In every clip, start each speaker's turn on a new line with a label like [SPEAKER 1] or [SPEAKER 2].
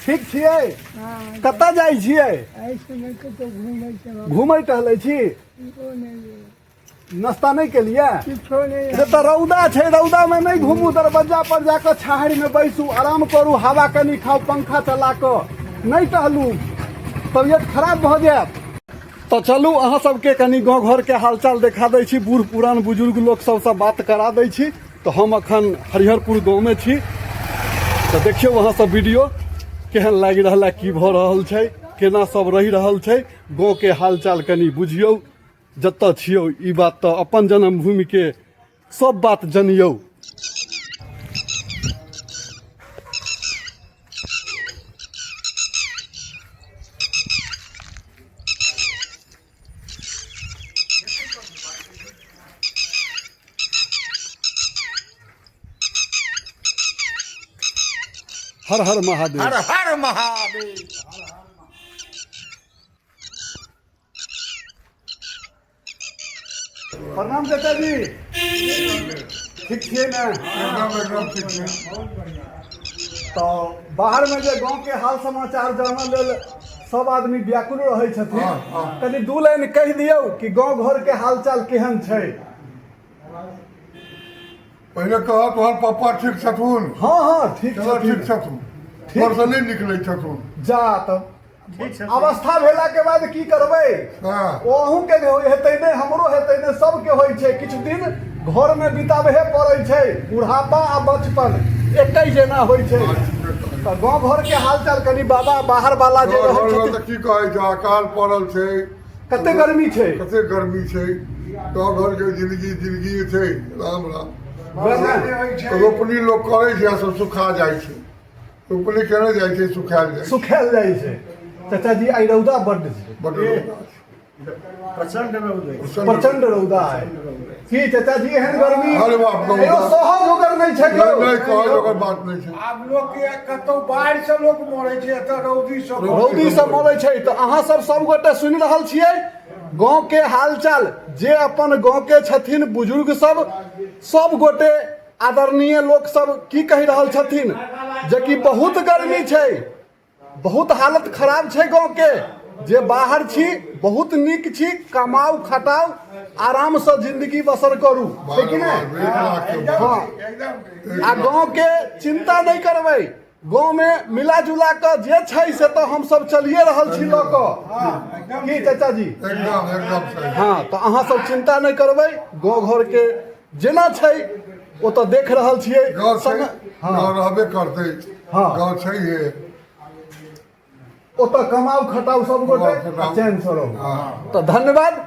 [SPEAKER 1] ठीक छियै? कतऽ जाइ छियै? घुमै टहलै छी? नाश्ता नहि केलियै? तऽ रौदा छै, रौदामे नहि घुमू, दरवज्जा पर जाकऽ छाहरिमे बैसू, आराम करू, हवा कनि खाउ, पंखा चला कऽ नहि टहलू, तबियत खराब भऽ जायत। तऽ चलू अहाँ सबके कनि गाँव घरके हालचाल देखा दै छी, बूढ़ पुरान बुजुर्ग लोक सबसँ बात करा दै छी। तऽ हम अखन हरिहरपुर गाँवमे छी, तऽ देखियौ अहाँ सब वीडियो केहन लागि रहल है, की भऽ रहल छै, केना सब रहि रहल छै, गाँवके हालचाल कनि बुझियौ। जतऽ छियौ ई बात तऽ अपन जन्मभूमिके सब बात जनियौ। हर हर महादेव।
[SPEAKER 2] हर हर महादेव।
[SPEAKER 1] प्रणाम चाचा जी, ठीक छियै ने?
[SPEAKER 2] एकदम एकदम ठीक छै।
[SPEAKER 1] तऽ बाहरमे जे गाँवके हाल समाचार जानऽ लेल सब आदमी व्याकुल रहै छथिन, कनि दू लाइन कहि दियौ कि गाँव घरके हालचाल केहन छै।
[SPEAKER 2] पहिले कह तोहर पप्पा ठीक छथुन?
[SPEAKER 1] हँ हँ, ठीक
[SPEAKER 2] चलो,
[SPEAKER 1] छथिन।
[SPEAKER 2] ठीक छथुन, घरसँ नहि निकलै छथुन।
[SPEAKER 1] जा तऽ अवस्था भेला के बाद की करबै? ओ अहूँके हेतै ने, हमरो हेतै ने, सबके होइ छै। किछु दिन घरमे बिताबहे पड़ै छै। बुढ़ापा आ बचपन एकै जेना होइ छै। तऽ गाँव घरके हालचाल कनि बाबा, बाहर वाला जे रहै छथिन।
[SPEAKER 2] तऽ की कहै छै, अकाल पड़ल छै।
[SPEAKER 1] कते गर्मी छै,
[SPEAKER 2] कते गर्मी छै। गाँव घरके जिंदगी जिंदगी छै, राम राम। रोपनी लोक करै छै आ सब सुखा जाइ छै। रोपनी केने जाइ छै, सुखायल जाइ छै।
[SPEAKER 1] सुखायल जाइ छै। चाचा जी, आइ रौदा बड्ड छै।
[SPEAKER 2] बड्ड रौदा छै।
[SPEAKER 3] प्रचंड रौद अछि।
[SPEAKER 1] प्रचंड रौदा है की चाचा जी? एहन गर्मी,
[SPEAKER 2] अरे बाप रे,
[SPEAKER 1] एगो सहज ओकर नहि छै।
[SPEAKER 2] नहि नहि, कहै ओकर बात नहि छै।
[SPEAKER 3] आब लोक के कतौ बाढ़ि से लोक मरै छै, एतऽ रौदी से मरै छै।
[SPEAKER 1] रौदी से मरै छै। तऽ अहाँ सब सब गोटे सुनि रहल छियै गाँव के हालचाल। जे अपन गाँव के छथिन बुजुर्ग सब, सब गोटे आदरणीय लोक सब की कहि रहल छथिन जेकि बहुत गर्मी छै, बहुत हालत खराब छै गाँव के। जे बाहर छी बहुत नीक छी, कमाउ खटाउ, आरामसँ जिंदगी बसर करू, छै कि नहि? हँ। आ गाँव के चिंता नहि करबै, गाँवमे मिला जुला कऽ जे छै से तऽ हमसब चलिए रहल छी लऽ कऽ। की चाचा जी?
[SPEAKER 2] एकदम एकदम सही।
[SPEAKER 1] हँ, तऽ अहाँ सब चिंता नहि करबै, गाँव घरके जेना छै ओ तऽ देख रहल छियै।
[SPEAKER 2] गाँव छै,
[SPEAKER 1] हँ।
[SPEAKER 2] गाँव रहबे करतै। गाँव छै हे।
[SPEAKER 1] ओतऽ कमाउ खटाउ सब गोटे
[SPEAKER 2] कमाउ खटाउ।
[SPEAKER 1] आ चैनसँ रहू। तऽ धन्यवाद।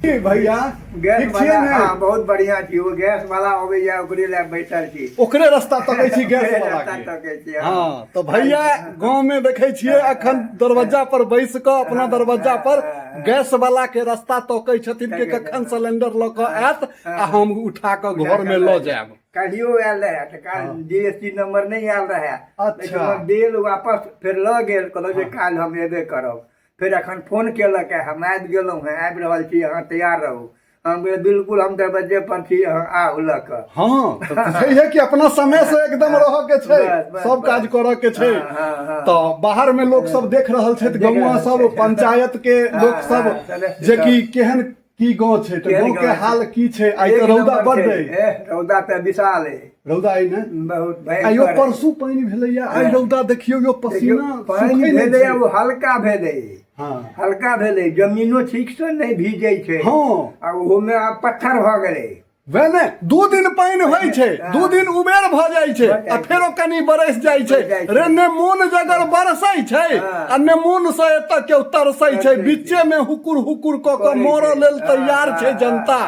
[SPEAKER 1] की भैया,
[SPEAKER 4] गैस
[SPEAKER 1] ठीक छियै
[SPEAKER 4] वाला
[SPEAKER 1] ने?
[SPEAKER 4] हाँ, बहुत बढ़िया छी। ओ गैस वाला अबैया, ओकरे लए बैठल छी।
[SPEAKER 1] ओकरे रास्ता तकै छी, गैस
[SPEAKER 4] ओकरे
[SPEAKER 1] वाला
[SPEAKER 4] रास्ता
[SPEAKER 1] के।
[SPEAKER 4] तकै छी।
[SPEAKER 1] हँ, तऽ भैया गाँव में देखै छियै अखन दरवज्जा पर बैस कऽ, अपना दरवज्जा पर गैस वाला के रास्ता तकै छथिन कि कखन सिलेंडर लऽ कऽ आयत आ हम उठा कऽ घर में लऽ जायब।
[SPEAKER 4] काल्हियो आयल रहए तऽ काल्हि जी एस टी नंबर नहि आयल रहए। लेकिन देल वापस, फेर लऽ गेल, कहलक जे काल्हि हम एबे करब। फेर एखन फोन केलक हँ, हम आबि गेलहुँ हेँ, आबि रहल छी, अहाँ तैयार रहू। हम कहलियै, बिल्कुल हम दरबज्जे पर छी, अहाँ आउ लऽ कऽ।
[SPEAKER 1] हँ, तऽ छैहे कि अपना समय से एकदम रहऽ के छै,
[SPEAKER 4] बस, बस,
[SPEAKER 1] सब काज
[SPEAKER 4] बस।
[SPEAKER 1] करऽ के छै।
[SPEAKER 4] हँ, हँ, हँ।
[SPEAKER 1] तऽ बाहर में लोक सब देख रहल छथि,
[SPEAKER 4] देख
[SPEAKER 1] गौआं
[SPEAKER 4] रहल
[SPEAKER 1] सब,
[SPEAKER 4] छथि।
[SPEAKER 1] पंचायत के लोक सब,
[SPEAKER 4] सदस्य
[SPEAKER 1] जे कि
[SPEAKER 4] सब।
[SPEAKER 1] केहन की गाँव छै, तऽ
[SPEAKER 4] केहन
[SPEAKER 1] गाँव के
[SPEAKER 4] गाँव छै।
[SPEAKER 1] हाल की छै? आइ
[SPEAKER 4] एक
[SPEAKER 1] तऽ रौदा
[SPEAKER 4] नंबर
[SPEAKER 1] बड्ड
[SPEAKER 4] छै।
[SPEAKER 1] अइ।
[SPEAKER 4] एह, रौदा तऽ विशाल अइ।
[SPEAKER 1] रौदा अइ ने?
[SPEAKER 4] बहुत भयंकर
[SPEAKER 1] आइयो
[SPEAKER 4] अइ।
[SPEAKER 1] परसू पानि भेलैया, आइ रौदा देखियौ यो,
[SPEAKER 4] देखियौ,
[SPEAKER 1] पसीना
[SPEAKER 4] पानि
[SPEAKER 1] सुखै नहि
[SPEAKER 4] भेलै
[SPEAKER 1] छै।
[SPEAKER 4] ओ हल्का भेलै। हल्का भेलै, जमीनो ठीक से नहि भीजै छै। आ ओहोमे आब पत्थर भऽ गेलै।
[SPEAKER 1] वएह ने, 2 दिन पानि होइ छै, 2 दिन उबेर भऽ जाइ छै
[SPEAKER 4] भऽ जाइ
[SPEAKER 1] आ
[SPEAKER 4] छै।
[SPEAKER 1] फेरो कनि बरसि जाइ छै।
[SPEAKER 4] बरसि जाइ छै।
[SPEAKER 1] रे ने मोन जगर बरसै छै आ ने मोन से एतऽ केओ तरसै छै।
[SPEAKER 4] तरसै छै।
[SPEAKER 1] बीचे मे हुकुर हुकुर कऽ कऽ
[SPEAKER 4] करै
[SPEAKER 1] मरऽ
[SPEAKER 4] छै।
[SPEAKER 1] लेल तैयार छै जनता।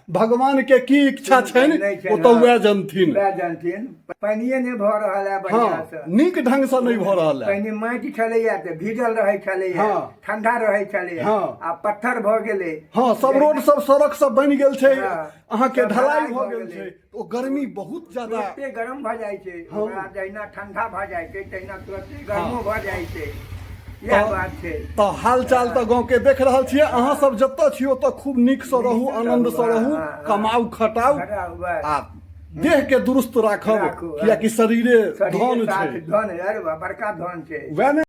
[SPEAKER 1] भगवान के की इच्छा छनि
[SPEAKER 4] नहि छनि,
[SPEAKER 1] ओ तऽ
[SPEAKER 4] हँ।
[SPEAKER 1] वएह जनथिन।
[SPEAKER 4] वएह जनथिन। पानिए नहि भऽ रहल है बढ़िआँ
[SPEAKER 1] हँ
[SPEAKER 4] से।
[SPEAKER 1] नीक ढंग से नहि भऽ रहल है।
[SPEAKER 4] पहिने माटि छलैया तऽ भीजल रहै छलैया, ठंडा रहै छलैया, आ पत्थर भऽ गेलै।
[SPEAKER 1] हँ, सब रोड सब सड़क सब बनि गेल छै,
[SPEAKER 4] हँ।
[SPEAKER 1] अहाँके
[SPEAKER 4] सब
[SPEAKER 1] ढलाई
[SPEAKER 4] ढलाई
[SPEAKER 1] भऽ
[SPEAKER 4] भऽ
[SPEAKER 1] गेल
[SPEAKER 4] गेलै।
[SPEAKER 1] छै, ओ गर्मी बहुत ज्यादा
[SPEAKER 4] तुरते गरम भऽ जाइ छै। ओकरा जहिना ठंडा भऽ जाइ छै तहिना तुरते गरमो भऽ जाइ छै। इएह बात छै।
[SPEAKER 1] तऽ हालचाल तऽ गाँवके देख रहल छियै अहाँ सब। जतऽ छियै ओतऽ खूब नीकसँ रहू, आनन्दसँ रहू, कमाउ खटाउ
[SPEAKER 4] खटाउ, बस।
[SPEAKER 1] आ देह के दुरुस्त राखब,
[SPEAKER 4] राखू, हँ।
[SPEAKER 1] कियाकि शरीरे
[SPEAKER 4] शरीरे
[SPEAKER 1] धन
[SPEAKER 4] साथ
[SPEAKER 1] छै।
[SPEAKER 4] धन, अरे वाह, बड़का धन छै।
[SPEAKER 1] वएह ने।